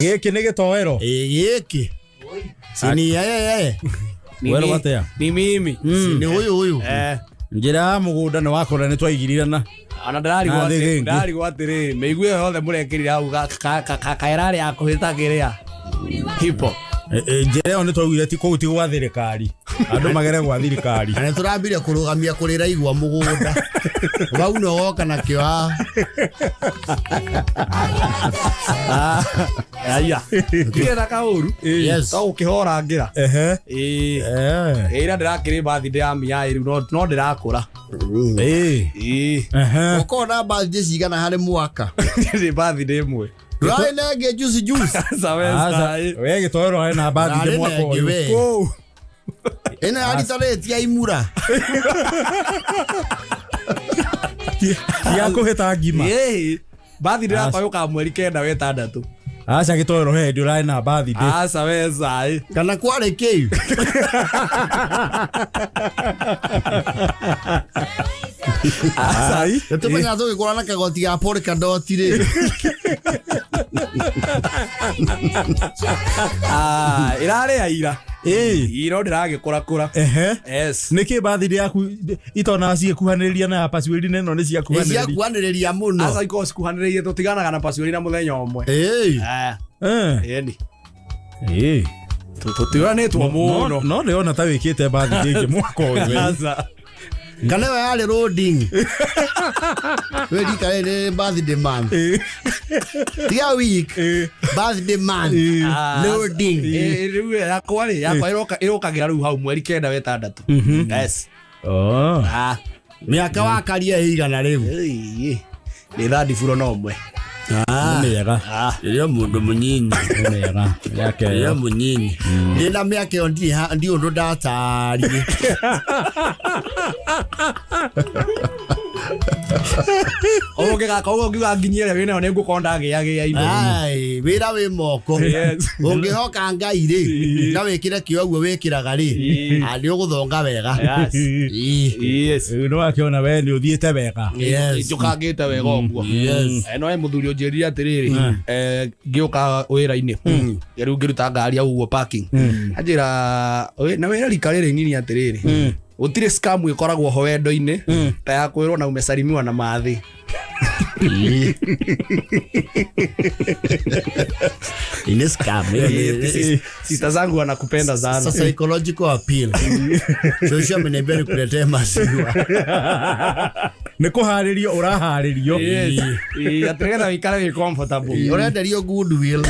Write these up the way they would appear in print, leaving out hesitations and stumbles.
Gĩkĩ nĩ gĩtoero. Ĩ gĩkĩ sini yeye Ni Werwo mi- atĩa? Ni mimi. sini huyu huyu Eh, Njĩra ya mũgũnda nĩ wakora nĩ twaigĩrĩrana. ona ndĩrarigwo Na thĩ atĩ- rĩngĩ. ndĩrarigwo atĩrĩrĩ mĩigua ĩyo yothe mũrekĩrire hau kaĩrarĩ ya kũhĩtagĩrĩa hipo. Njĩra ĩyo nĩ twaugire ti kũu ti gwa thirikari. Andũ magere gwa thirikari. Na nĩ tũrambire kũrũgamia kũrĩra igwa mũgũnda wauna ũgoka nakĩo haha. Aya, ndirĩ na kaũru. Yes. No gũkĩhorangĩra. Ehe. Ĩĩ. Eh. Ĩra ndĩrakĩrĩ birthday ya miai rĩu no ndĩrakũra. Ĩĩ. Ĩĩ. Ehe. Ũkoragwo na birthday cigana harĩ mwaka? Nĩ birthday ĩmwe. Ndũrarĩ na ĩngĩ juice juice? Aca we Aca, cai. we gĩtoero harĩ na birthday Ndarĩ mwaka na ĩngĩ ũyũ. we. Kũu. Ĩno ya rita rĩrĩ ti ya imura. Ti ya kũhĩta ngima. Ĩĩ. Birthday yakwa Aca. yũkaga mweri 9 wa 6. Aca gĩtoero he hĩndĩ ũrarĩ na birthday. Aca we cai. Kana kwarĩ kĩu? Ai. Nĩtũmenyaga tũgĩkũra na kagoti ga polka dot rĩ. Ah, ĩrarĩ ya ira. Ĩĩ. Ĩ, no ndĩragĩkũrakũra. Ehe. Yes. Nĩkĩ birthday yaku itona ciĩkuhanĩrĩria na ya Pasueli na ĩno nĩ Nĩ ciakuhanĩrĩria? ciakuhanĩrĩria mũno. Aca ikorwo cikuhanĩrĩirie tũtiganaga na Pasueli na mũthenya ũmwe. Ĩĩ. Eh, Eh. ĩni. Ĩĩ. Tũtiũranĩtwo mũno. No ndĩrona ta wĩkĩte birthday ĩngĩ mwaka ũyũ. we. Aca. Kana ĩyo yarĩ loading. We rika rĩrĩ nĩ birthday month. Ĩĩ. Tiga week. Ĩĩ. Birthday month. Ĩĩ. Ah, Loading. Ĩ, rĩu yakwa rĩ, yakwa ĩrũkagĩra rĩu hau mweri 9 wa 6. Yes. Oh. Ah. Mĩaka wakaria ĩigana rĩu? Ĩĩ. Nĩ thandiburo no ũmwe. Nĩ mĩega. Ah. Rĩrĩa mũndũ mũnyinyi. Nĩ mĩega. Mĩaka Rĩrĩa ĩyo. mũnyinyi. Ndĩna mĩaka ĩyo ndirĩ ndirĩ ũndũ ndatariĩ. Ũguo ũngĩgaka ũguo ngiuga nginyie ĩrĩa wĩnayo nĩ ngũkorwo ndagĩagĩa indo. Ai, wĩra wĩ moko. Yes. Ũngĩhoka Ngai rĩ, na wĩkĩre kĩo ũguo wĩkĩraga rĩ, nĩ ũgũthonga wega. Yes. Ĩĩ. Yes. Rĩu nĩ wakĩona we nĩ ũthiĩte wega. Yes. Njũkangĩte wega ũguo. Yes. No he mũthuri ũnjĩrire atĩrĩrĩ, ngĩũka wĩra-inĩ, rĩu ngĩruta ngari hau ũguo parking. Anjĩra, na wĩra rika rĩrĩ nini atĩrĩrĩ, gũtirĩ scam ĩkoragwo ho wendo-inĩ ta ya kwĩrwo na umesalimiwa na mathĩ. Ĩ, nĩ scam. Ĩyo Sister zangu wanakupenda sana. Sasa psychological appeal. Joshua ameniambia nikuletee maziwa. Nĩ kũharĩrio ũraharĩrio. Yes. Ĩ, atĩ nĩgetha wĩikare wĩ comfortable. Ũrenderio goodwill.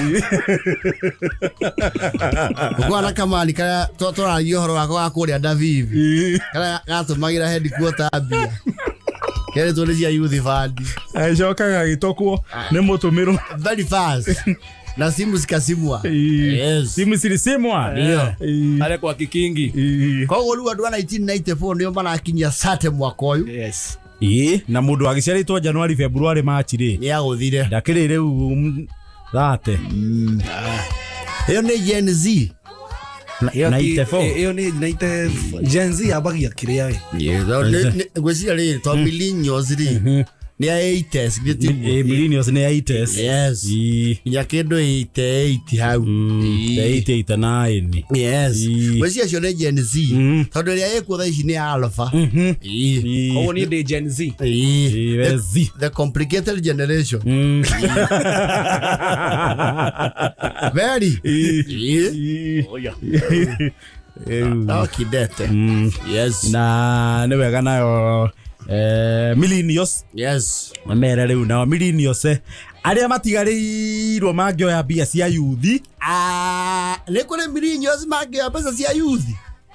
Ũkoragwo na kamani karĩa tũraria ũhoro wako wa kũrĩa Davivi. Ĩĩ. Karĩa gatũmagĩra headquarter mbia. Keretwo nĩ cia youth fund. Agĩcokaga agĩtokwo nĩ mũtũmĩrwo. Very fast. Na simu zikasimwa. Ĩĩ. Yes. Simu cilisimwa. Ndio. Ĩĩ. Arĩ kwa kikingi. Ĩĩ. Koguo rĩu andũ a 1994 nĩo marakinyia sate mwaka ũyũ. Yes. Ĩĩ, na mũndũ agĩciarĩtwo Januari, February, March rĩ Nĩ agũthire. ndakĩrĩ rĩu 30. Ĩyo nĩ Gen Z. Ĩyo 94. ĩyo nĩ 94. Gen Z yambagia kĩrĩa we. Ngwĩciria rĩ to millennials rĩ nĩ a 80s githĩ tiguo? Ĩĩ, millennials nĩ 80s. Yes. Ĩĩ. Nginya kĩndũ 88 hau. Ĩĩ. 8 89. Yes. Ĩĩ. Ngwĩciria acio nĩ Gen Z. Tondũ ĩrĩa ĩkuo thaa ici nĩ Alpha. Ĩĩ. Ĩĩ. Koguo niĩ ndĩ Gen Z. Ĩĩ. Ĩĩ, we Z. The complicated generation. Very. Ĩĩ. Ĩĩ. Ĩĩ. Ĩu. No kidete. Yes. Na nĩ wega nayo millennials Yes. mere rĩu nao millennials arĩa matigarĩirwo mangĩoya mbia cia yuthi Ah, nĩ kũrĩ millennials mangĩoya mbeca cia youth.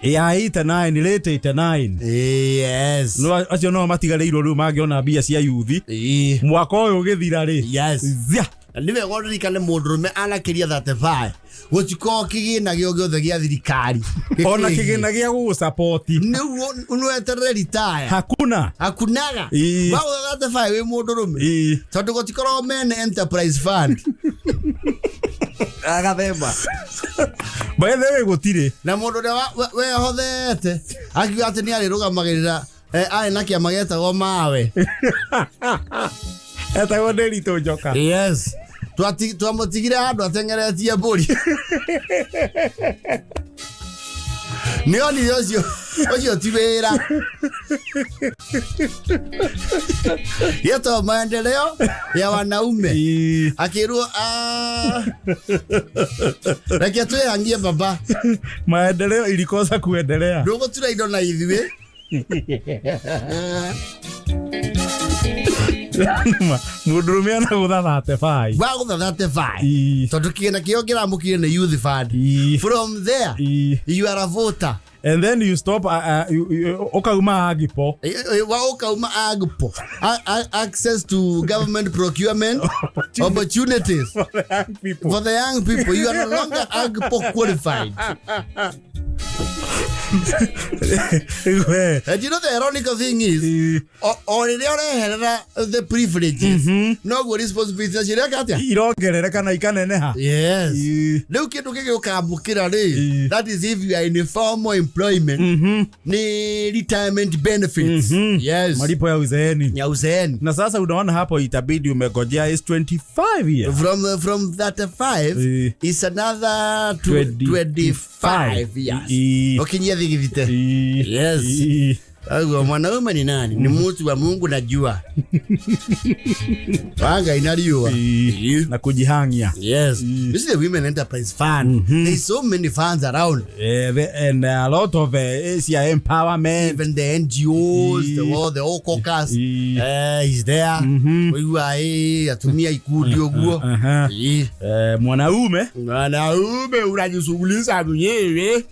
ya 89 late 89. Yes. No acio no matigarĩirwo rĩu mangĩona mbia cia yuthi Ĩĩ. mwaka ũyũ ũgĩthira rĩ. Yes. Zia. Na nĩ wega ũririkane mũndũrũme anakĩria 35 gũtikoragwo kĩgĩna gĩo gĩothe gĩa thirikari. Ona kĩgĩna gĩa gũgũsapoti nĩguo nĩweterere ritaya. Hakuna. Hakunaga. Ĩĩ. Wagũtha 35 wĩ mũndũrũme Ĩĩ. tondũ gũtikoragwo mene enterprise fund. Agathemba. By the way gũtirĩ. Na mũndũ ũrĩa wehothete akiuga atĩ nĩ arĩrũgamagĩrĩra arĩ na kĩama gĩetagwo mawe. Etagwo Nderitu Njoka. Yes. Twamũtigire handũ ateng'eretie mbũri. Nĩ onire ũcio ti wĩra. Yeto maendeleo ya wanaume. Akĩrwo reke twĩhangie baba. Maendeleo ilikosa kuendelea. Ndũgũtura indo na ithuĩ. Mũndũrũme anagũtha 35. Wagũtha 35. Tondũ kĩgĩna kĩo kĩramũkire nĩ youth fund. From there you are a voter. And then you stop ukauma agipo. Ukauma agipo. Access to government procurement opportunities for the young people. For the young people, you are no longer agipo qualified. And you know the ironical thing is, o the privileges, no good responsibility cireka atia? Irongerereka na ikaneneha. Yes. Rĩu kĩndũ gĩgũkamũkĩra rĩ, that is if you are in a formal employment, ni retirement benefits. Yes. Malipo ya uzeeni. Ya uzeeni. Na sasa unaona hapo itabidi umegojea is 25 years. From 35 is another 25 years. Ukinyia thigithite. Yes. Ago mwanaume ni nani? Ni mtu wa Mungu najua. Wanga inaliwa. Na kujihangia. Yes. This is the Women Enterprise Fund. There's so many funds around. And a lot of Asia empowerment. Even the NGOs, the all caucus is there. Wewe atumia ikundi oguo. Mwanaume. Mwanaume unajishughulisha mwenyewe.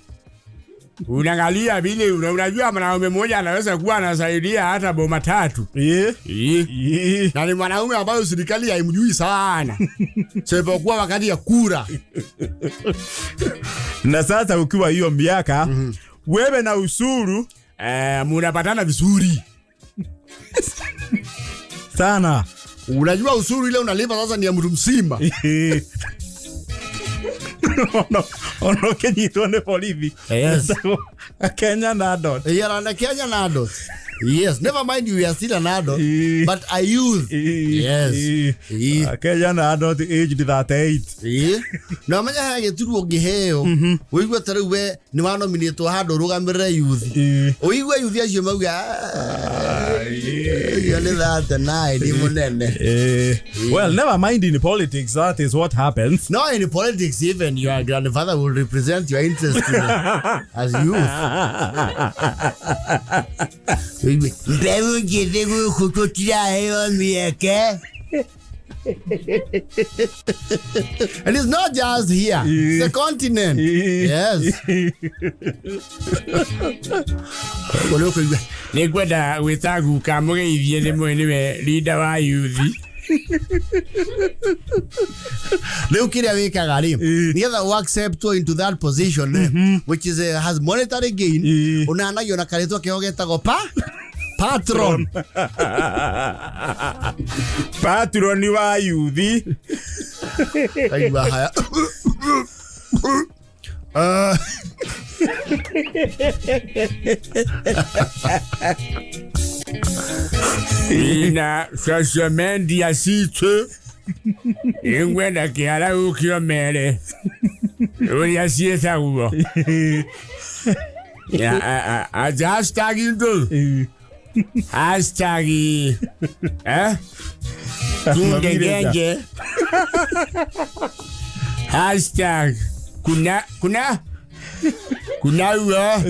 Unaangalia vile unajua mwanaume mmoja anaweza kuwa anasaidia hata boma tatu. Na ni mwanaume ambaye serikali haimjui sana. Sipokuwa wakati ya kura. Na sasa ukiwa hiyo miaka, wewe na usuru mnapatana vizuri. Sana. Unajua usuru ile unalipa sasa ni ya mtu mzima. Ono kenyitwo nĩ borithi. Yes. Kenya na adult. Yeah, na Kenya na adult. Yes, never mind you are still an adult, but a youth. Yes. Kenya na adult aged 38. Na menya he gĩturwa ũngĩheo, ũigue ta rĩu we nĩ wanominĩtwo handũ ũrũgamĩrĩre youth. Ũigue youth acio mauga iyo nĩ 39 nĩ mũnene. Well, never mind in politics, that is what happens. No, in politics even your grandfather will represent your interest as youth. Mbeũ njĩthĩ gũkũ tũtiraheo mĩeke. And it's not just here, it's the continent. Yes. Nĩngwenda gwĩta guka mũgeithie nĩ nĩwe leader wa youth. Rĩu kĩrĩa wĩkaga rĩ, nĩgetha ũ accept into that position, which is has monetary gain, ũnanagio na karĩtwa kĩho getagwo patron. Patron wa youth. Aigua haya. Ina social media citũ nĩngwenda kĩara ũkĩo mere ũrĩa ciĩtagwo. Hashtag ndũ. Hashtag tungegenje. Hashtag kuna kuna kuna uo.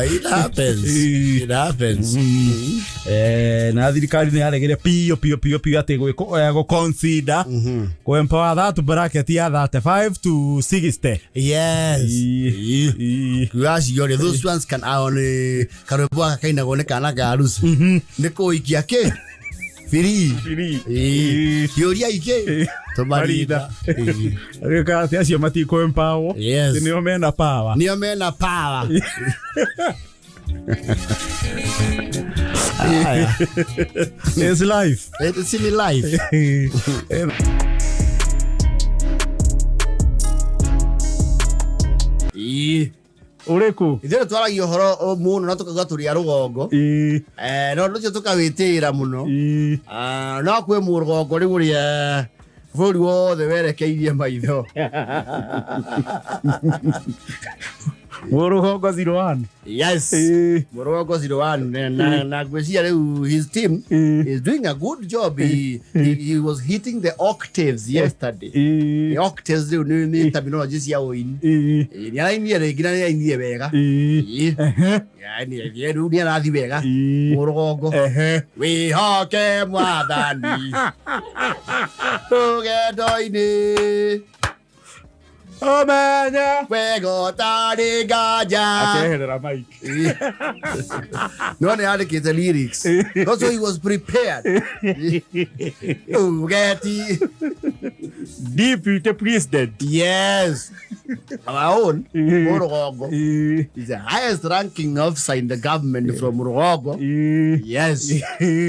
It happens. It happens. Na thirikari nĩ yaregire piũ piũ piũ piũ atĩ gũ consider kũ empower that bracket ya 35 to 60. Yes. Acio rĩ, those ones can karwĩmbo gaka kainagwo nĩ kana ka harusi. Nĩ kũikia kĩ? Free. Kĩũria ikĩ? Tũmarinda. Gĩka atĩ acio matikũ empower. Yes. Nĩo mena power. Nĩo mena power. It's life. It's in life. Ũrĩkũ? Ithuĩ twaragia ũhoro mũno na tũkauga tũrĩ a rũgongo. No ũndũ ũcio tũkawĩtĩĩra mũno. Ah, no kwĩ mũrũgongo rĩu ũrĩa bũrũri wothe werekeirie maitho. Mũrũgongo 01. Yes. Mũrũgongo 01 na ngwĩciria rĩu his team is doing a good job. He was hitting the octaves yesterday. The octaves rĩu nĩ terminology cia ũini. Nĩ arainire rĩngĩ na nĩ arainire wega. Yani rĩu nĩ arathi wega. Mũrũgongo. Wĩhoke mwathani rũgendo-inĩ. Ũmenye. Wega ũtarĩ nganja. Akeherera mic. No nĩ andĩkĩte lyrics. Also he was prepared. Ugeti. Deputy President. Yes. Our own Murugongo is the highest ranking officer in the government from Murugongo. Yes.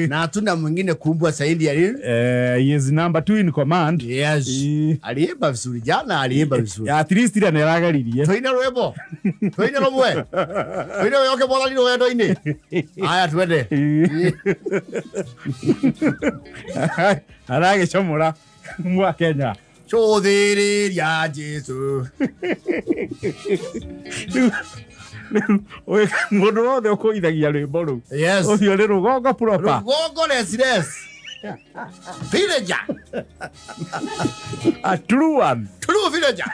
Na hatuna mwingine kubwa zaidi ya yeye. He is number 2 in command. Yes. Aliimba vizuri jana, aliimba vizuri. At least ira nĩ arageririe. Tuine rwĩmbo. Tuine rũmwe. Tuine wĩhoke mwathani rũgendo-inĩ. Aya twende. Aragĩcomora mwa Kenya. Cũthĩrĩria Jesũ. Mũndũ wothe ũkũithagia rwĩmbo rũu. Yes. Ũcio nĩ rũgongo proper. Rũgongo less less. Villager. A true one. True villager.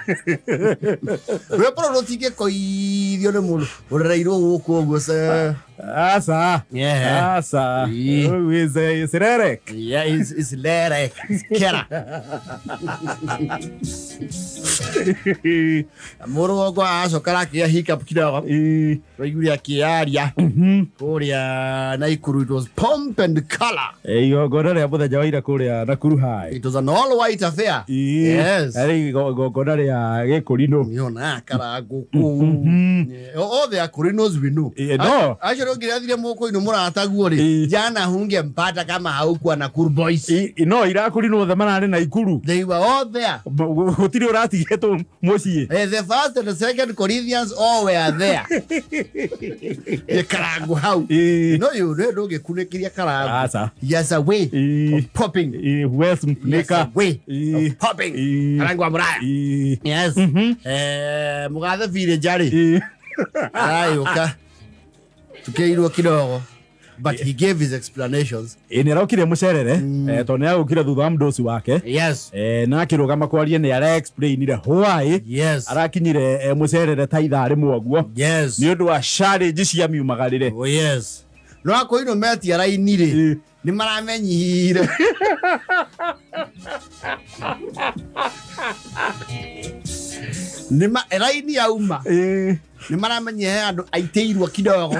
Rwĩmbo rũrũ rũtingĩkoithio nĩ mũndũ ũrereirwo gũkũ ũguo se. Asa. Yeah. Asa. Is Lerek. Yeah, it's Lerek. It's Kera. Mũrũgongo acoka arakĩgĩa hiccup kidogo. Twaiguire akĩaria kũrĩa Nakuru. It was pomp and color. Igongona rĩa mũthenya wa ira kũrĩa Nakuru High. It was an all white affair. Yes. Arĩ igongona rĩa gĩkũrinũ. Nĩona karango kũu. All the Akurinos we know. No. Acio ũngĩrathire mũkũinũ mũrataguo rĩ, jana hungempata kama haukuwa Nakuru boys. No irakũrinũ othe mararĩ Nakuru. They were all there. Gũtirĩ ũratigĩtwo mũciĩ. The first and the second Corinthians all were there. Karango hau. No you nĩ ndũngĩkunĩkĩria karango. Asa. He has a way of popping. Wes He has a way of popping. Karango wa mũraya. Yes. Mũgathe Villager rĩ. Arayũka. Tukeirwo kidogo. But he gave his explanations. Nĩ arokire mũcerere tondũ nĩ agũkire thutha wa mũndũ ũcio wake. Yes. Na akĩrũgama kwaria nĩ ara explainire why. Yes. Arakinyire mũcerere ta ithaa rĩmwe ũguo. Yes. Nĩ ũndũ wa challenge cia miumagarĩre. Oh yes. No akoino meti arainire. Nĩ maramenyire. Nĩ ma raini yauma. Nĩ maramenyire he andũ aitĩirwo kidogo.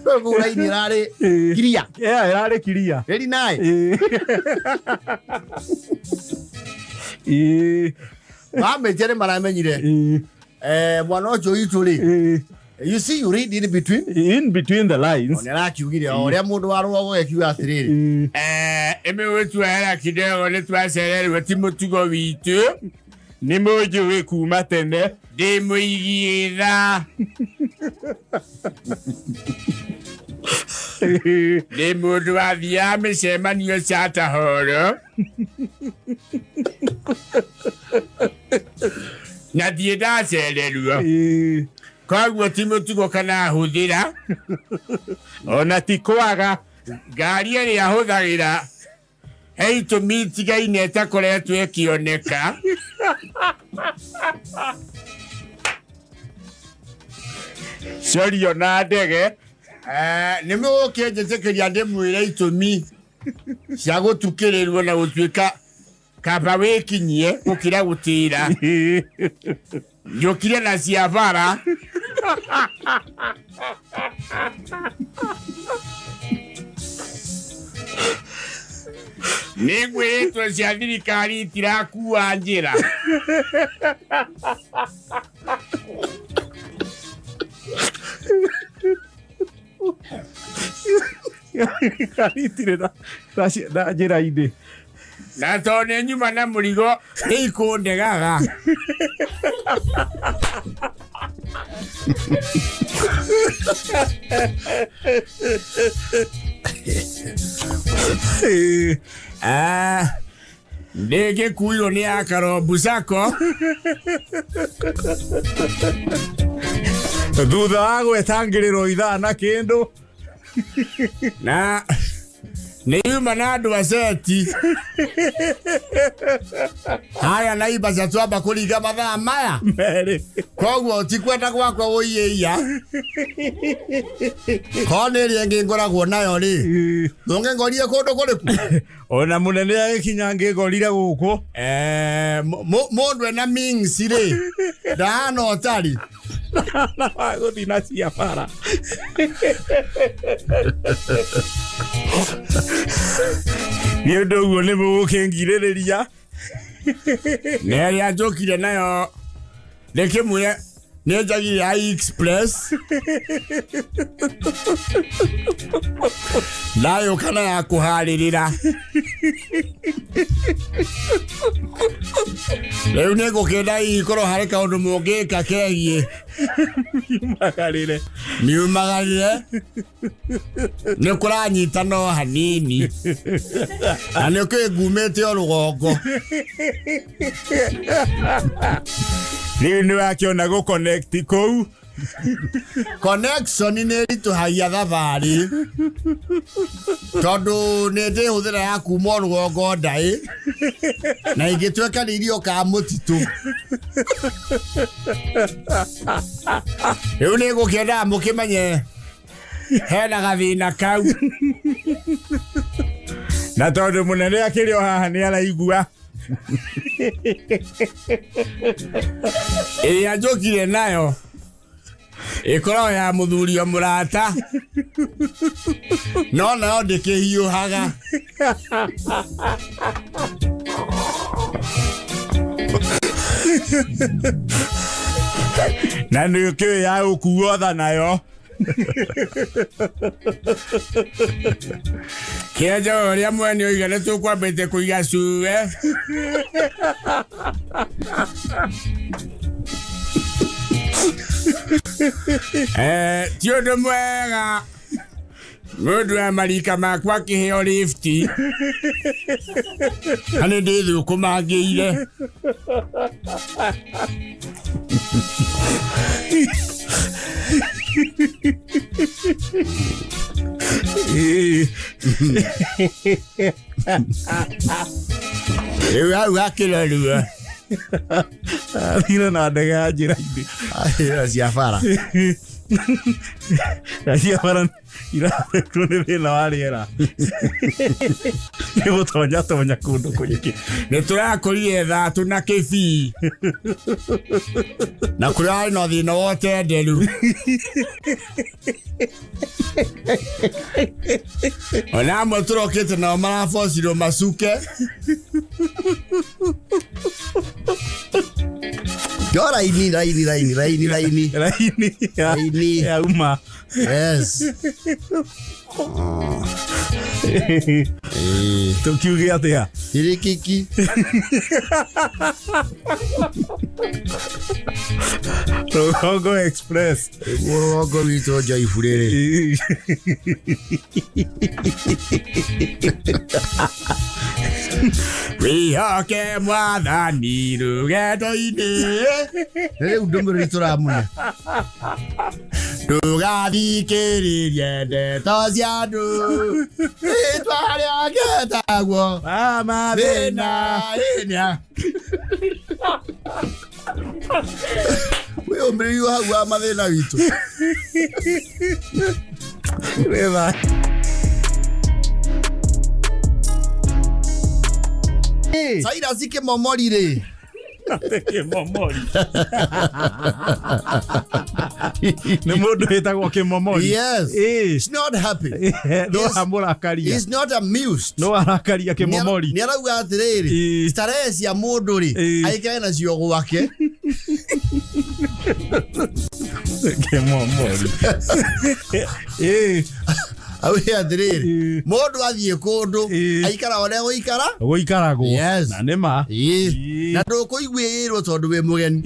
Rĩu raini ĩrarĩ kiria. Yeah, ĩrarĩ kiria. Very nice. Mamĩtie nĩ maramenyire. Mwana ũcio witũ rĩ. You see, you read in between. In between the lines. Nĩ arakiugire o ũrĩa mũndũ wa rũgongo ekiuga atĩrĩrĩ. Ĩmĩgũtuohera kidogo nĩ twacererwo ti mũtugo witũ. Nĩ mũnjũĩ kuma tene. Ndĩ mũigi tha. Ndĩ mũndũ wathiaga mĩcemanio Chatahoro. Na thiĩ ndacererwo. Koguo ti mũtugo kana hũthĩra. Ona ti kwaga. Ngari ĩrĩa hũthagĩra he itũmi itigaine ĩtakoretwo ĩkĩoneka. Corio na ndege. Nĩ mũgũkĩnjĩtĩkĩria ndĩmwĩre itũmi cia gũtukĩrĩrwo na gũtuĩka kaba wĩkinyie gũkĩra gũtĩra. Njũkire na cia bara. Nĩ ngwĩrĩtwo cia thirikari itirakua njĩra. Thirikari itirĩ na njĩra-inĩ. Na tondũ nĩ nyuma na mũrigo nĩ ikũndegaga. Ah, ndĩngĩkuirwo nĩ ya Karombu Sacco. Thutha wa gwetangĩrĩrwo ithaa na kĩndũ. Na nĩ yuma na andũ aceti Haya Naivasha twamba kũringa mathaa maya. Merĩ. Koguo ti kwenda gwakwa wũiyĩia. Korwo nĩ ĩrĩa ĩngĩ ngoragwo nayo rĩ, ndũngĩngorie kũndũ kũrĩkũ? Ona mũnene agĩkinya ngĩngorire gũkũ. Mũndũ ena means rĩ, ndahana ũtari. Na wa gũthiĩ na cia bara. Nĩ ũndũ ũguo nĩ mũgũkĩngirĩrĩria. Na ĩrĩa njũkire nayo ndĩkĩmwĩre nĩ njagire ya Express. Ndayũka na ya kũharĩrĩra. Rĩu nĩ ngũkĩenda hihi korwo harĩ kaũndũ mũngĩka kegiĩ Magarĩre. miumagarire nĩ kũranyita no hanini na nĩ kĩ ngumĩte o rũgongo. Rĩu nĩ wakĩona gũ connect kũu. Connection nĩ ĩritũhagia thabarĩ tondũ nĩ ndĩhũthĩra ya kuma o rũgongo ndaĩ na ingĩtuĩka nĩ irio ka mũtitũ. Rĩu nĩ ngũkĩendaga mũkĩmenye hena gathĩna kau. Na tondũ mũnene akĩrĩ o haha nĩ araigua. Ĩrĩa njũkire nayo ĩkoragwo ya mũthuri o mũrata. No nayo ndĩkĩhiũhaga. Na nĩ ũkĩũĩ ya gũkuo tha nayo. Kĩenja ũrĩa mwene oiga nĩ tũkwambĩte kũiga cuwe. Ti ũndũ mwega mũndũ wa marika makwa akĩheo lifti. Na nĩ ndĩthũkũmangĩire. Rĩu hau hakĩrorwo. Athire na ndege ya njĩra-inĩ. Cia bara. Na cia bara irathekwo nĩ thĩna wa rĩera. Nĩ gũtonya tonya kũndũ kũingĩ. Nĩ tũrakũrire thatũ na kĩbii. Na kũrĩa harĩ na thĩna wa ũtenderu. Ona amwe tũrokĩte nao marabocirwo macuke. Yo raini, raini, raini, raini, raini. Raini Raini. ya uma. Yes. Tũkiuge atĩa? Tirikiki. Rũgongo Express. Rũgongo rwitũ Njoibu rĩrĩ. Wĩhoke mwathani rũgendo-inĩ. Rĩu ndũmĩrĩri tũramũne. Ndũgathikĩrĩrie ndeto cia andũ. Rĩtwa rĩake taguo. Wa mathĩna. Thĩna. Wĩyũmĩrĩrie hau wa mathĩna witũ. Rĩtha. Cyrus Kĩmomori rĩ. Kĩmomori. Nĩ mũndũ wĩtagwo Kĩmomori. Yes. He's not happy. No aramũrakaria. He's not amused. No arakaria Kĩmomori. Nĩ arauga atĩrĩrĩ, starehe cia mũndũ rĩ, aikare nacio gwake. Kĩmomori. Auge atĩrĩrĩ, mũndũ athiĩ kũndũ aikara ũrĩa gũikara Gũikaragwo. Yes. Na nĩ ma. Ĩĩ. Na ndũkũiguĩrwo tondũ wĩ mũgeni.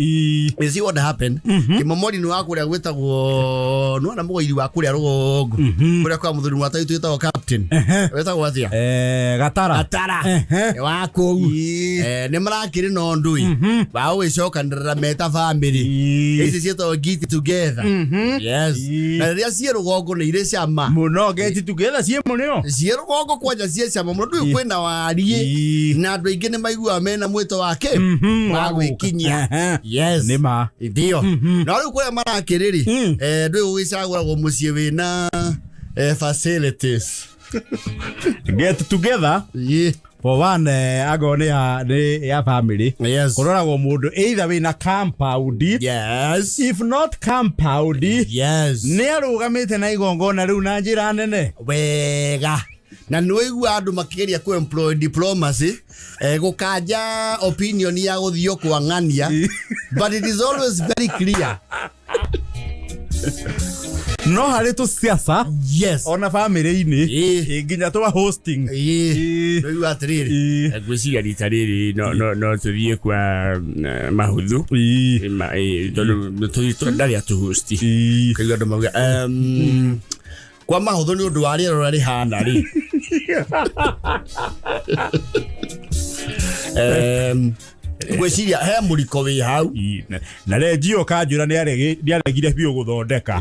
You see what happened? Kĩmomori nĩ wa kũrĩa gwĩtagwo nĩwona mũgũiri wa kũrĩa rũgongo kũrĩa kwa mũthuri mwatau twĩtagwo captain wĩtagwo atĩa? Gatara. Gatara. Wa kũu. Nĩ marakĩrĩ na ũndũ ĩ wa gũgĩcokanĩrĩra meta family ici ciĩtagwo get together. Yes. Na rĩrĩa ciĩ rũgongo nĩ irĩ cama. Mũno get together ciĩ mũnĩo. Ciĩ rũgongo kwanja ciĩ cama mũno, ndũĩ kwĩna wariĩ na andũ aingĩ nĩ maiguaga mena mwĩto wa kĩ wa gwĩkinyia. Yes. Nĩ ma. Ndio. Na rĩu kũrĩa marakĩrĩ rĩ, ndũĩ gũgĩcagũragwo mũciĩ wĩna facilities. Get together for one, ago nĩ ya nĩ ya family. Yes. Kũroragwo mũndũ either wĩna compound. Yes. If not compound. Yes. Nĩ arũgamĩte na igongona rĩu na njĩra nene. Wega. Na nĩ waigua andũ makĩgeria kũ employ diplomacy, gũkanja opinion ya gũthio kwa ng'ania, but it is always very clear. No harĩ tũ siasa. Yes. Ona family-inĩ. Nginya twa hosting. Nĩwaigua atĩrĩrĩ, ngwĩciria rita rĩrĩ no tũthiĩ kwa mahuthu. Tondũ ndarĩ atũhosti. Kaigua andũ mauga, kwa mahuthu nĩ ũndũ wa rĩera ũrĩa rĩhana rĩ. Ngwĩciria he mũriko wĩ hau. Na renjio kanjũra nĩaregire biũ gũthondeka.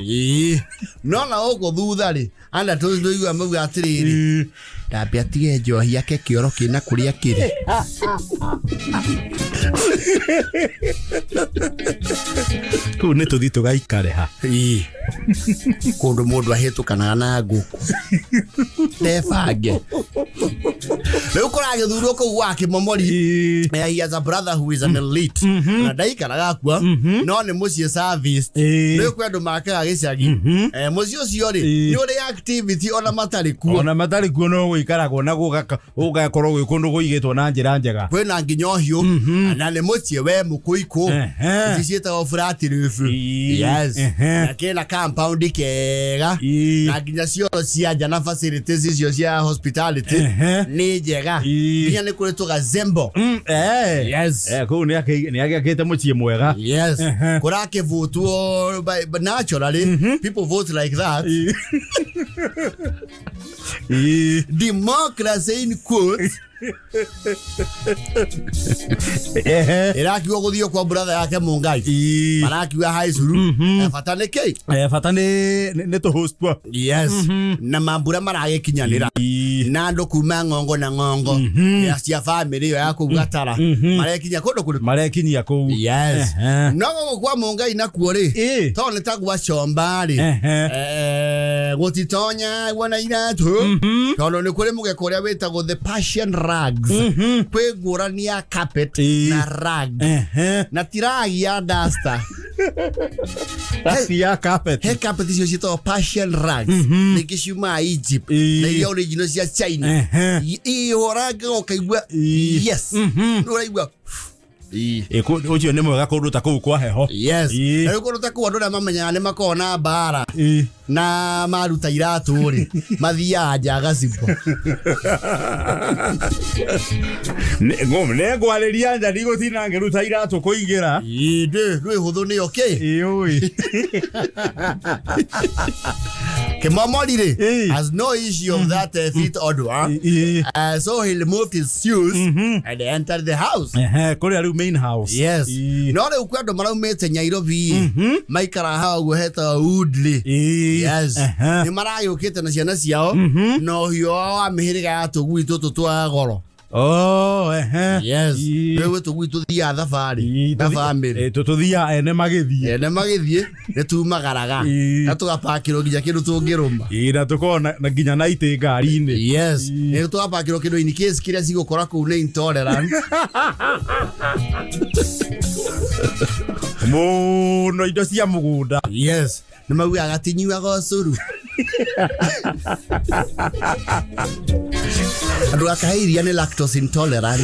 No na gũkũ thutha rĩ, anda tũigua mauga atĩrĩrĩ, ndambe atige njohi yake kĩoro kĩna kũrĩa kĩrĩ. Kũu nĩ tũthiĩ tũgaikare ha. Kũndũ mũndũ ahĩtũkanaga na ngũkũ. Ndebange. Rĩu kũragĩthurwo kũu gwa Kĩmomori. He has a brother who is an elite. Na ndaikaraga kuo, no nĩ mũciĩ service. Rĩu kwĩ andũ makaga gĩcagi. Mũciĩ ũcio rĩ, nĩ ũrĩ activity ona matarĩ kuo. Ona matarĩ kuo no gũikaragwo na gũgakorwo gwĩ kũndũ kũigĩtwo na njĩra njega. Kwĩna nginya ũhiũ, na nĩ mũciĩ we mũkũikũ. Ici ciĩtagwo flat roof. Yes. Na kĩna compound kega. Na nginya cioro cia nja na facilities icio cia hospitality nĩ njega. Nginya nĩ kũrĩ tũgazembo. Yes. Kũu nĩ agĩakĩte mũciĩ mwega. Yes. Kũrakĩvotwo by naturally, people vote like that. Democracy in quotes. Ĩrakiuga gũthiĩ kwa brother yake Mũngai. Marakiuga high school. Bata nĩ kĩ? Bata nĩ tũ host kwa. Yes. Na mambura maragĩkinyanĩra. Na andũ kuma ng'ongo na ng'ongo. Ya cia family ĩyo ya kũu Gatara. Marekinya kũndũ kũrĩkũ? Marekinyia kũu. Yes. No gũkũ kwa Mũngai nakuo rĩ, tondũ nĩ ta gwa Comba rĩ, gũtitonya guo na iratũ. Tondũ nĩ kũrĩ mũgeka ũrĩa wĩtagwo the Persian rugs. Kwĩ ngũrani ya carpet na rug. Na ti rug ya duster. Rug ya carpet. He carpet icio ciĩtagwo Persian rugs. Ningĩ ciumaga Egypt. Na iria original cia China. Ihũranga ũkaigua yes. Ũraigua. Ũcio nĩ mwega kũndũ ta kũu kwa heho. Yes. Na rĩu kũndũ ta kũu andũ arĩa mamenyaga nĩ makoragwo na mbara. Na maruta iratũ rĩ, mathiaga nja gacibũ. Nĩ ngwarĩria nja ndigũtinda ngĩruta iratũ kũingĩra. Ndĩ hũthũ nĩyo kĩ? Ĩũĩ. Kĩmomori rĩ, has no issue of that feet odor. So he removed his shoes and entered the house. Kũrĩa rĩu main house. Yes. No rĩu kwĩ andũ maraumĩte Nairobi, maikara hau ũguo hetagwo Woodley. Yes. Nĩ maragĩũkĩte na ciana ciao na ũhiũ wao wa mĩhĩrĩga ya tũgui tũtũ twa goro. Yes. Rĩu tũgui tũthiaga thabarĩ na family. Tũthiaga ene magĩthiĩ. Ene magĩthiĩ nĩ tumagaraga. Na tũgapakĩrwo nginya kĩndũ tũngĩrũma. Na tũkorwo na nginya na itĩ ngari-inĩ. Yes. Nĩ tũgapakĩrwo kĩndũ in case kĩrĩa cigũkora kũu nĩ intolerant. Mũno indo cia mũgũnda. Yes. Nĩ maugaga gatinyuaga ũcũrũ. Andũ akahe iria nĩ lactose intolerant.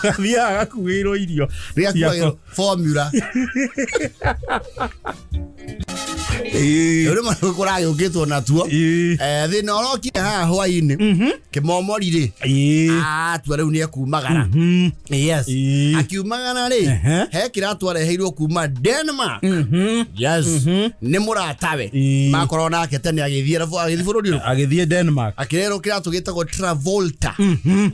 Gathiaga gakuĩrwo irio. Rĩgakuagĩrwo formula. Rĩu rĩmwe kũragĩũkĩtwo natuo. Thĩna ũrokire haha hwainĩ kĩmomori rĩ, atua rĩu nĩ ekumagara. Yes. Akiumagara rĩ, he kĩratũ areheirwo kuma Denmark. Yes, nĩ mũratawe makorwo nake tene agĩthiĩ agĩthiĩ bũrũri ũrĩkũ? Agĩthiĩ Denmark. Akĩrerwo kĩratũ gĩtagwo Travolta.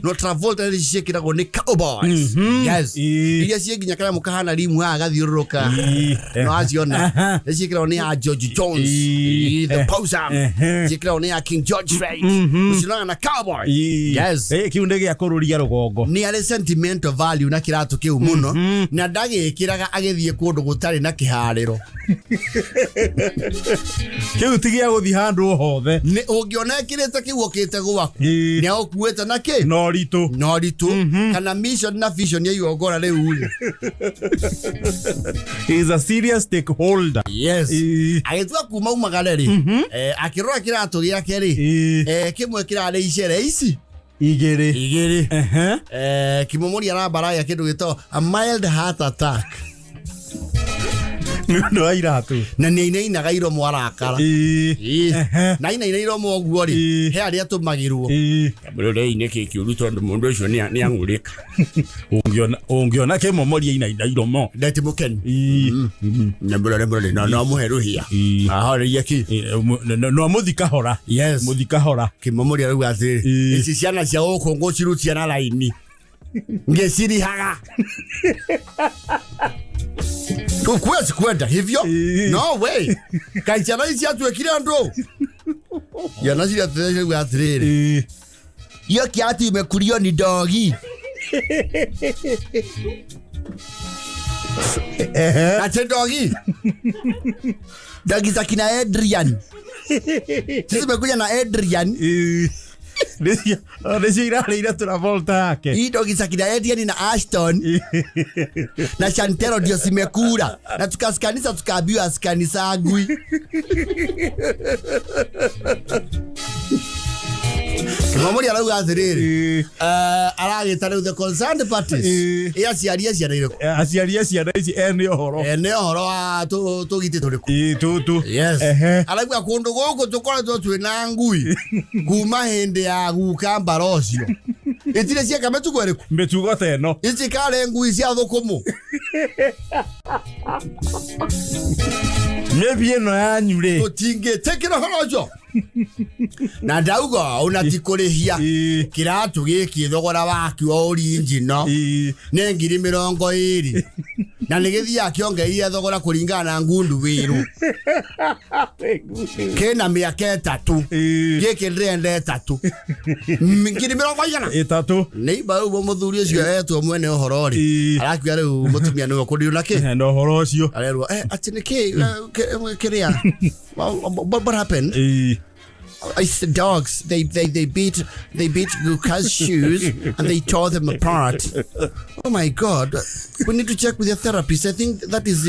No Travolta nĩ ciĩkĩragwo nĩ cowboys. Yes. Iria ciĩ nginya kanyamũ kahana rimu haha gathiũrũrũka. No aciona nĩ ciĩkĩragwo nĩ ya George Jones. The Possum. Ciĩkĩragwo nĩ ya King George Strait. Ũcionaga na cowboy. Yes. Kĩu nĩ gĩa kũrũria rũgongo. Nĩ arĩ sentimental value na kĩratũ kĩu mũno, na ndagĩkĩraga agĩthiĩ kũndũ gũtarĩ na kĩharĩro. Kĩu ti gĩa gũthiĩ handũ o hothe. Nĩ ũngĩona ĩkĩrĩte kĩu okĩte gwaku, nĩ agũkuĩte na kĩ na ũritũ. Na ũritũ kana mission na vision ya igongona rĩu rĩ. He is a serious stakeholder. Yes. Agĩtua kuma umagare rĩ, akĩrora kĩratũ gĩake rĩ, kĩmwe kĩrarĩ icere ici Igĩrĩ. Igĩrĩ. Kimomori arambaragia kĩndũ gĩtagwo a mild heart attack. Nĩ ũndũ wa iratũ. Na nĩ ainainaga iromo arakara. Na ainaina iromo ũguo rĩ, he arĩa atũmagĩrwo. Mũrorei nĩ kĩ kĩũru tondũ mũndũ ũcio nĩ ang'ũrĩka. Ũngĩona kĩmomori ainaina iromo. Ndeti mũkenu. Mũrore mũrore no mũhe rũhĩa. Ahorerie ki. No mũthi kahora. Yes. Mũthi kahora. Kĩmomori arauga atĩrĩrĩ, ici ciana cia gũkũ ngũcirutia na raini ngĩcirihaga. Huwezi kwenda hivyo. No way. Kaĩ ciana ici ciatuĩkire andũ? Ciana ciria tũrauga atĩrĩrĩ, hiyo kiatu imekuliwa ni dogi. Ati dogi. Dogi za kina Adrian. Sisi tumekuja na Adrian. Nĩcio irarĩire Travolta yake. Hii dogi za kina Adrian na Ashton na Chantero ndio zimekula. Na tukasikanisa tukaambiwa asikanisa ngui. Kimomori arauga atĩrĩrĩ, aragĩta rĩu the concerned parties. Ĩ aciari a ciana irĩkũ? Aciari a ciana ici ene ũhoro. Ene ũhoro wa tũgitĩ tũrĩkũ? Tũtũ. Yes. Arauga kũndũ gũkũ tũkoretwo twĩna ngui kuma hĩndĩ ya guka mbara ũcio. Itirĩ cieka mĩtugo ĩrĩkũ? Mĩtugo ta ĩno. Ici karĩ ngui cia thũkũmũ. Mĩbi ĩno yanyu rĩ. Tũtingĩtĩkĩra ũhoro ũcio. Na ndauga ona ti kũrĩhia. Kĩratũ gĩkĩ thogora wakĩo original nĩ ngiri mĩrongo ĩrĩ. Na nĩ gĩthiaga kĩongereire thogora kũringana na ngundu wĩrũ. Kĩna mĩaka ĩtatũ. Gĩkĩ ndĩrenda ĩtatũ. Ngiri mĩrongo igana? Ĩtatũ. Nĩ imba ũguo mũthuri ũcio etwo mwene ũhoro rĩ. Arakiuga rĩu mũtumia nĩwe ũkũndirwo na kĩ? Na ũhoro ũcio. Arerwo, atĩ nĩ kĩ, kĩrĩa? What happened? It's the dogs. They beat Luca's shoes and they tore them apart. Oh my God! We need to check with your therapist. I think that is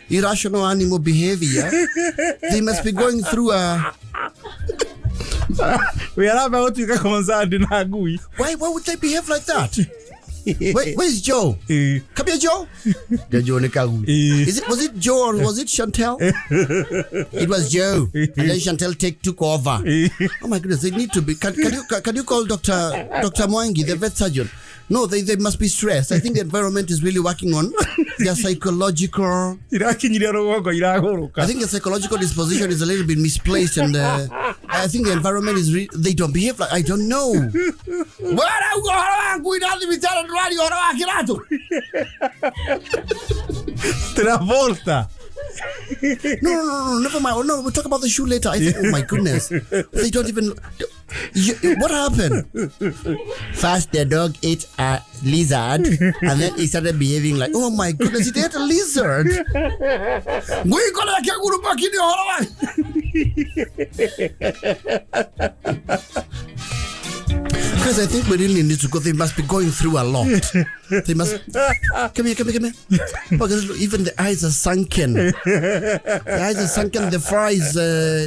irrational animal behavior. They must be going through a. We are about to get concerned in Agui. Why would they behave like that? Where's Joe? Come here, Joe. Joe was it Joe or was it Chantel? It was Joe, and then Chantel took over. Oh my goodness, they need to be. Can you call Dr. Mwangi, the vet surgeon? No, they must be stressed. I think the environment is really working on their psychological. I think the psychological disposition is a little bit misplaced, and I think the environment is they don't behave like I don't know. Travolta. No, never mind. Oh, no, we'll talk about the shoe later. I think, oh my goodness. They don't even... what happened? First, the dog ate a lizard, and then he started behaving like, oh my goodness, it ate a lizard. Because I think we really need to go. They must be going through a lot. They must... Come here. Because even the eyes are sunken. The eyes are sunken. The fur is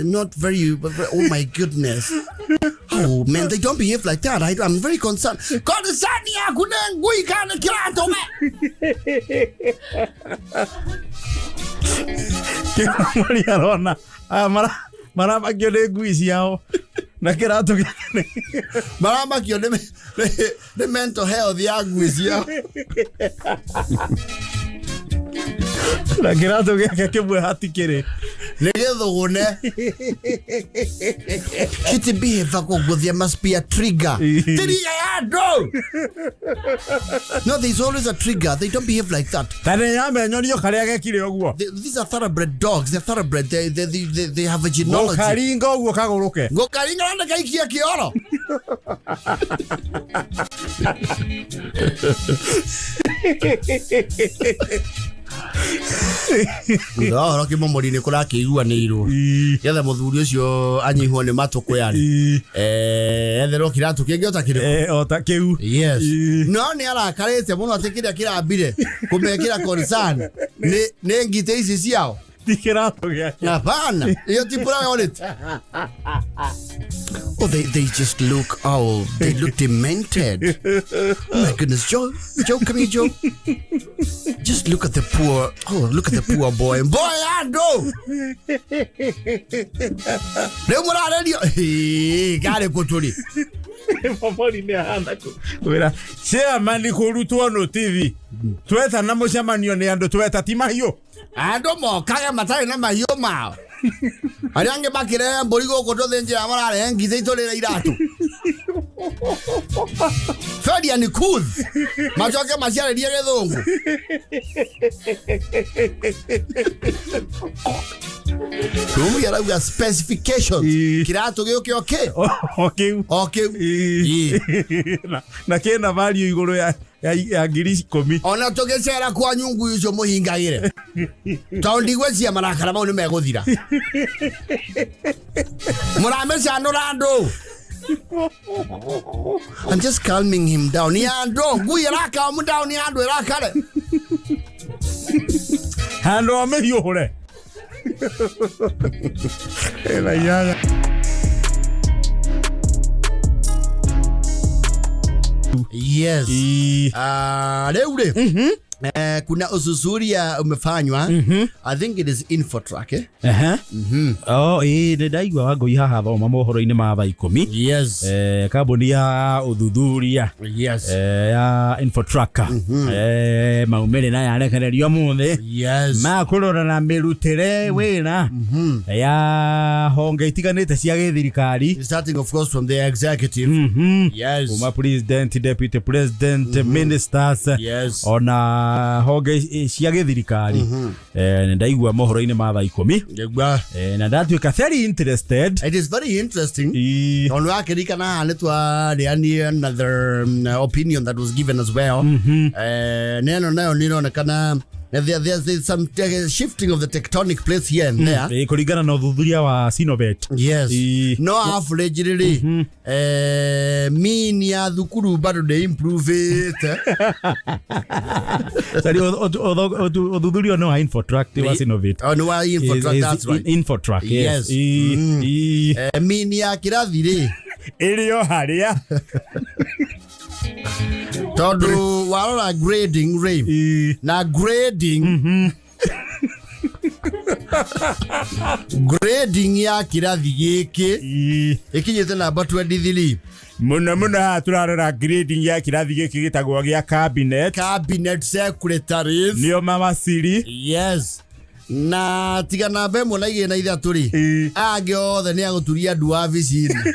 not very... Oh, my goodness. Oh, man, they don't behave like that. I'm very concerned. Kĩmomori arona aya maramakio nĩ ngui ciao na kĩratũ gĩake. Maramakio nĩ mental health ya ngui ciao. Na kĩratũ gĩake kĩmwe hatikĩrĩ. Nĩ gĩthũgũne. Kiti behave koguo, there must be a trigger. Trigger ya andũ. No, there's always a trigger. They don't behave like that. Ta nĩ yamenyorio karĩa gekire ũguo. These are thoroughbred dogs. They're thoroughbred. They have a genealogy. Gũkaringa ũguo kagũrũke. Ngũkaringa na ndakaikia kĩoro. Thutha wa ũhoro kĩmomori nĩ kũrakĩiguanĩirwo getha mũthuri ũcio anyihwo nĩ matũ kwĩarĩ etherwo kĩratũ kĩngĩ o ta kĩrĩkũ. O ta kĩu. Yes. No nĩ arakarĩte mũno atĩ kĩrĩa kĩrambire kũmekĩra concern nĩ ngitĩ ici ciao. Ti kĩratũ gĩake. Hapana, hiyo ti priority. Oh, they just look, oh, they look demented. Oh my goodness, Joe, Joe, come here, Joe. Just look at the poor, oh, look at the poor boy. Boy, andũ! Rĩu mũrarerio, garĩ kũ tũrĩ? Momori nĩ ahana kwĩra chairman kũrutwo notithi twetana mũcemanio nĩ andũ tweta ti mahiũ. Andũ mokaga matarĩ na mahiũ mao. Arĩa angĩ makĩrehe mbũri gũkũ tũthĩnjĩra mararehe ngitĩ itũrĩre iratũ. Fedian Kuth macoke maciarĩrie gĩthũngũ. Rũmi arauga specifications. Kĩratũ gĩũke o kĩ? O kĩu. O kĩu. Na kĩna value igũrũ ya 10,000. Ona tũgĩcera kwa nyungu icio mũhingagĩre. Tondũ ndigwĩciria marakara mau nĩ megũthira. Mũramĩcanũra andũ. I'm just calming him down. Ni andũ, ngui ĩra calm down ni andũ ĩrakare. Handũ o mĩhiũhũre. Ĩna inyanya. Yes. Rĩu rĩ, kuna uthuthuria umefanywa. I think it is Infotrack, eh? Oh, ĩĩ nĩ ndaigua Wangũi haha thoma mohoro-inĩ ma thaa 10. Yes. Kambuni ya ũthuthuria Yes. ya Infotracker maumĩrĩra yarekererio ũmũthĩ Yes. ma kũrora na mĩrutĩre wĩra ya honge itiganĩte cia gĩthirikari. Starting of course from the executive. Yes. Kuma president, deputy president, ministers. Yes. Ona honge cia gĩthirikari. Nĩ ndaigua mohoro-inĩ ma thaa 10. Nĩguo. Na ndatuĩka very interested. It is very interesting. Tondũ wakĩririkana haha nĩ twarĩanie another opinion that was given as well. Na ĩno nayo nĩ ĩronekana there's some shifting of the tectonic plates here and there. Kũringana na ũthuthuria wa Sinovet. Yes. No average rĩ, mean ya thukuru bado nĩ improve-ĩte. Sorry, ũthuthuria nĩ wa Infotrack ti wa Sinovet. Oh, nĩ wa Infotrack, that's right. Infotrack, yes. Yes. Mean ya kĩrathi rĩ, Ĩrĩ o harĩa. Tondũ warora grading rĩ, na grading grading ya kĩrathi gĩkĩ ĩkinyĩte namba 23. Mũno mũno haha tũrarora grading ya kĩrathi gĩkĩ gĩtagwo gĩa cabinet. Cabinet secretaries. Nĩo mawaciri. Yes. Na tiga namba 1 na 2 na 3 rĩ, angĩ othe nĩ agũturia ndu wabici-inĩ.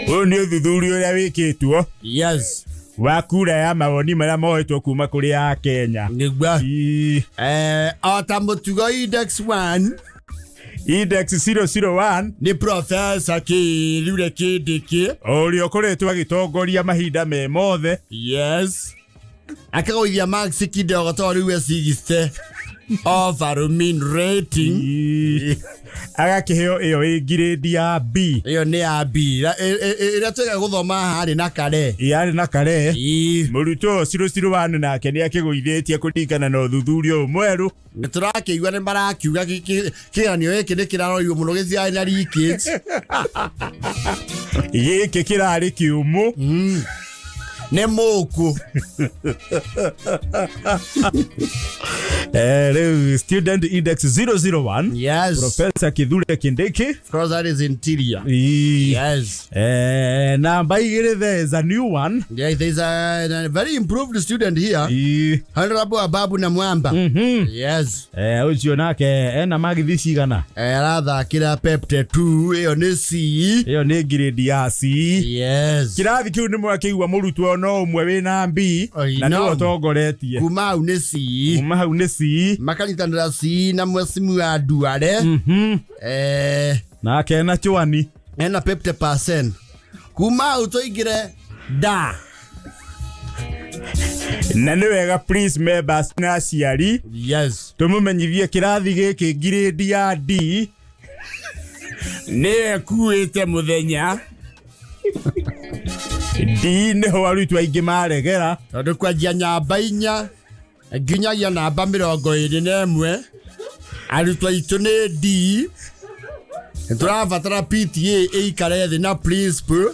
Ũyũ nĩ ũthuthuria ũrĩa wĩkĩtwo. Yes. Wa kura ya mawoni marĩa moetwo kuma kũrĩ a Kenya. Nĩguo. O ta mũtugo index 1. Index 001. Nĩ Professor Kithure Kindiki. Ũrĩa ũkoretwo agĩtongoria mahinda me mothe. Yes. Akagũithia marks kidogo tondũ rĩu e 60 overall mean rating. Agakĩheo ĩyo ĩ grade ya B. Ĩyo nĩ ya B. Ĩrĩa twĩga gũthoma haha harĩ na kare. Yarĩ na kare. Mũrutwo 001 nake nĩ akĩgũithĩtie kũringana na ũthuthuria ũyũ mwerũ. Nĩ tũrakĩigua nĩ marakiuga kĩgeranio gĩkĩ nĩ kĩrarorirwo mũno gĩtiarĩ na leakage. Gĩkĩ kĩrarĩ kĩũmũ. Nĩ mũkũ. Rĩu student index 001. Yes. Professor Kithure Kindiki. Of course, that is interior. Ii. Yes. Namba 2, there is a new one. Yeah, there's a very improved student here. Ii. Honorable Ababu na Mwamba. Yes. Ũcio nake ena magithi cigana? Arathakĩra Pepte 2, ĩyo nĩ C. Ĩyo nĩ grade ya C. Yes. Kĩrathi kĩu nĩ mwakĩigua mũrutwo no ũmwe wĩna B Oi, na no. nĩwe ũtongoretie. Kuma hau nĩ C. Kuma hau nĩ C. Makanyitanĩra C na mwecimu Duare. Nake ena chwani. Ena 50%. Kuma hau tũingĩre da. Na nĩ wega, please, members na aciari, Yes. tũmũmenyithie kĩrathi gĩkĩ grade ya D nĩwe kuĩte mũthenya. D nĩho arutwo aingĩ maregera. Tondũ kwanjia namba 4 nginyagia namba 21 arutwo aitũ nĩ D. Nĩ tũrabatara PTA ĩikare thĩ na principal.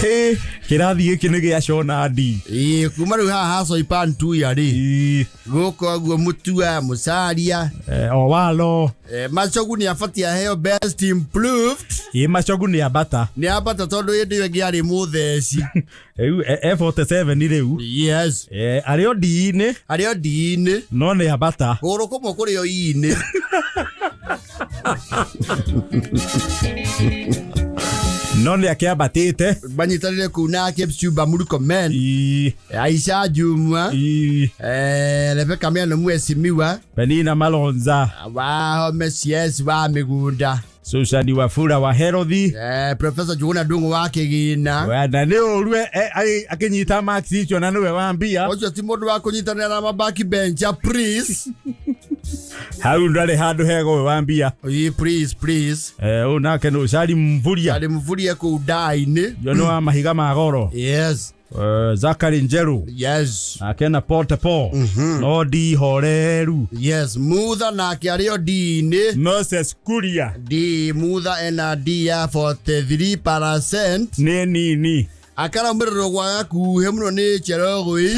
Hĩ, kĩrathi gĩkĩ nĩ gĩa cona D. Ĩĩ, kuma rĩu haha hacoipan tuya rĩ, Ĩ, gũkũ ũguo mũtua mũcaria. Owalo. Macogu nĩ abatiĩ aheo best improved. Ĩ, Macogu nĩ ambata. Nĩ ambata tondũ hĩndĩ ĩyo ĩngĩ arĩ mũtheci. Rĩu E47 rĩu. Yes. Arĩ o D-inĩ. Arĩ o D-inĩ. No nĩ ambata. Kũgũrũ kũmwe kũrĩ o I-inĩ. No nĩ akĩambatĩte. Manyitanĩre kũu na Kipchumba Murkomen, Ĩ, Aisha Jumwa, ĩ, Rebecca Miano mwecimiwa Penina Malonza. Wahome CS wa mĩgũnda. Susan Wafula wa Herothi. Professor Njuguna Ndung'u wa kĩgĩna. Na nĩ ũru akĩnyita marks icio na nĩwe wambia. Ũcio ti mũndũ wa kũnyitanĩra na mabaki bencha, please. Hau ndarĩ handũ hega ũyũ wambia. Ĩ, please, please. Ũyũ nake nũ Cari Mvuria. Arĩ Mvuria kũu ndainĩ. Yo nĩ wa mahiga ma goro. Yes. Zakari Njeru. Yes. Nake na Pote Po no ndi horeru. Yes, Mutha nake arĩ o D-inĩ. Moses Kuria. D, Mutha ena D ya 43%. Nĩ nini. Akaraumĩrĩrwo gwa gakuhĩ mũno nĩ Cherogoi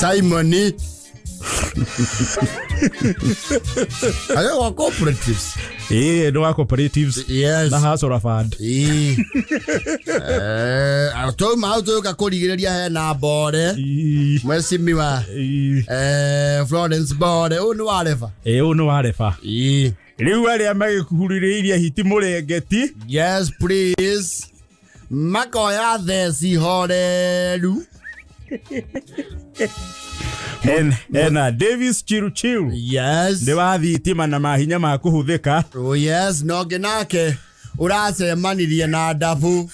Simoni arĩ wa cooperatives. Ĩĩ, nĩ wa cooperatives. Yes. Na Hustler Fund. Ĩĩ. Twauma hau tũgĩũka kũrigĩrĩria hena Mbore. Ĩĩ, Mwecimiwa ĩĩ. Florence Mbore ũyũ nĩ wa reba. Ĩĩ, ũyũ nĩ wa reba. Ĩĩ. Rĩu arĩa magĩkuhurĩrĩirie hiti mũrengeti. Yes, please. Makoya theci horeru. Ena Davis Chiruchiru. Yes. Nĩ wa thitima na mahinya ma kũhũthĩka. Oh yes, no ngĩ nake ũracemanirie na ndabu.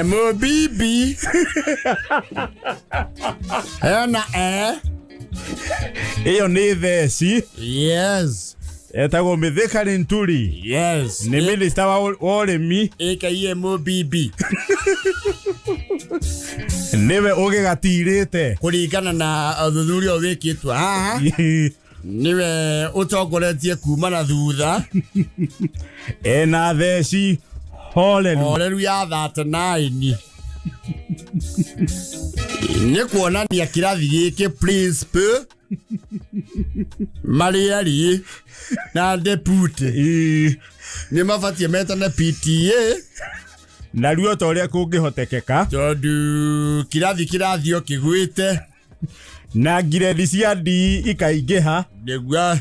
MOBB ena E. Ĩyo nĩ theci. Yes. Etagwo Mithika Linturi. Yes. Nĩ minista wa ũrĩmi. AKA MOBB. Nĩwe ũgĩgatirĩte. Kũringana na ũthuthuria ũyũ wĩkĩtwo haha, nĩwe ũtongoretie kuma na thutha. Ena theci horeru. Horeru ya 39 nĩ kuonania kĩrathi gĩkĩ principal marĩ erĩ na deputy Ĩĩ. nĩ mabatiĩ metane PTA. Naruo ta ũrĩa kũngĩhotekeka. Tondũ kĩrathi kĩrathiĩ o kĩgwĩte. Na ngiredi cia D ikaingĩha. Nĩguo.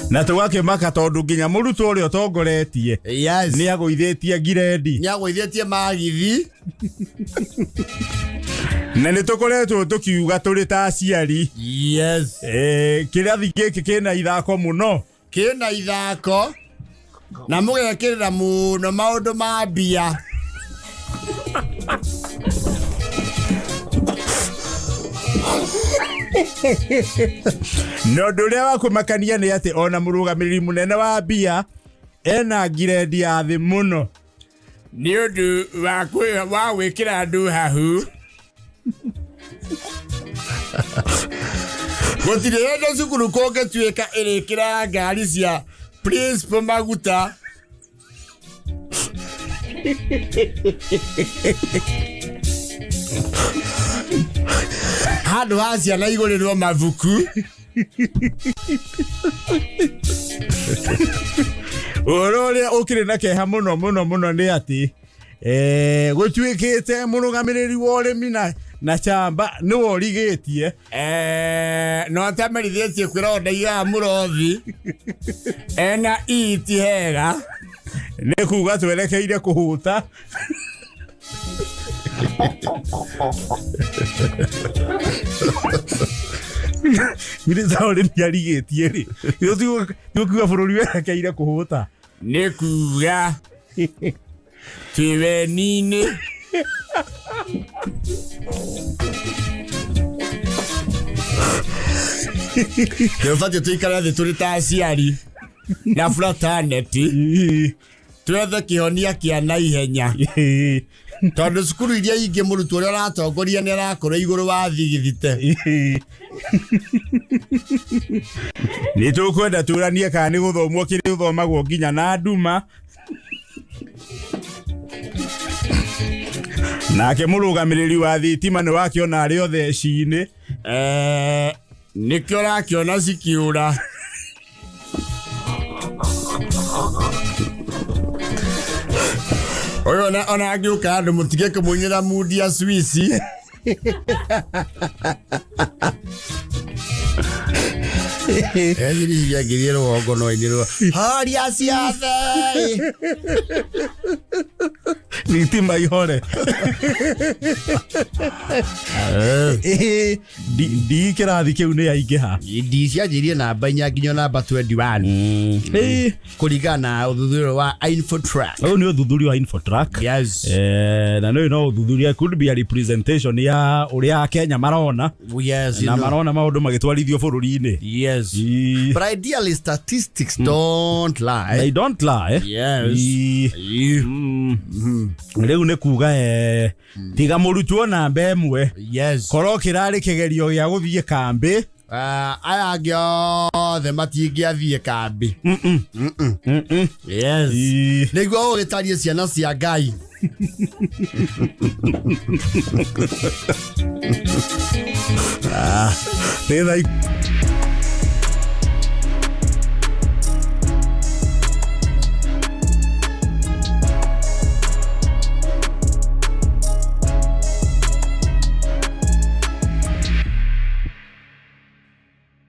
Na tũgakĩmaka tondũ nginya mũrutwo ũrĩa ũtongoretie Yes. nĩ agũithĩtie ngiredi. Nĩ agũithĩtie magithi. Na nĩ tũkoretwo tũkiuga tũrĩ ta aciari. Yes. Kĩrathi gĩkĩ kĩna ithako mũno. Kĩna ithako na mũgekĩrĩra mũno maũndũ ma mbia. Na ũndũ ũrĩa wa kũmakania nĩ atĩ ona mũrũgamĩrĩri mũnene wa mbia ena ngiredi ya thĩ mũno. Nĩ ũndũ wa gwĩkĩra andũ hahu. Gũtirĩ hĩndĩ cukuru kũngĩtuĩka ĩrĩkĩraga ngari cia principal maguta. Handũ ha ciana igũrĩrwo mabuku. Ũhoro ũrĩa ũkĩrĩ na kĩeha mũno mũno mũno nĩ atĩ gũtuĩkĩte mũrũgamĩrĩri wa ũrĩmi na chamba nĩwe ũrigĩtie. No atamerithĩtie kwĩra ndaigaga mũrothi ena iti hega. Nĩ kuga twerekeire kũhũta. Minista wa ũrĩmi arigĩtie rĩ, tigukiuga bũrũri werekeire kũhũta. Nĩ kuga twĩ weni-inĩ. Nĩ ũbatiĩ tũikare thĩ tũrĩ ta aciari na fraternity twethe kĩhonia kĩa naihenya, tondũ cukuru iria ingĩ mũrutwo ũrĩa ũratongoria nĩ arakorwo igũrũ wa thigithite. Nĩ tũkwenda tũranie kana nĩ gũthomwo kĩrĩ gũthomagwo nginya na nduma. Nake mũrũgamĩrĩri wa thitima nĩ wakĩona arĩ othe eci-inĩ. Nĩkĩo ũrakĩona cikiũra. Ũyũ ona angĩũka andũ mũtige kũmũinĩra mundi ya Swiss. Ethiriria ngĩthiĩ rũgongo no inĩrwo horia ciothe. Thitima ihore. Ndii kĩrathi kĩu nĩ yaingĩha. Ndii cianjĩrie namba 4 nginya namba 21 kũringana na ũthuthuria wa Infotrack. Ũyũ nĩ ũthuthuria wa Infotrack. Yes. Na nĩ no ũthuthuria, could be a representation ya ũrĩa Kenya marona. Yes, na marona maũndũ magĩtwarithio bũrũri-inĩ. Yes. But ideally statistics don't lie. They don't lie. Yes. Rĩu nĩ kuga tiga mũrutwo namba 1. Yes. Korwo kĩrarĩ kĩgerio gĩa gũthiĩ kambĩ. Aya angĩ othe matingĩathiĩ kambĩ. Yes. Nĩguo ũgĩtarie ciana cia Ngai. Nĩ thaa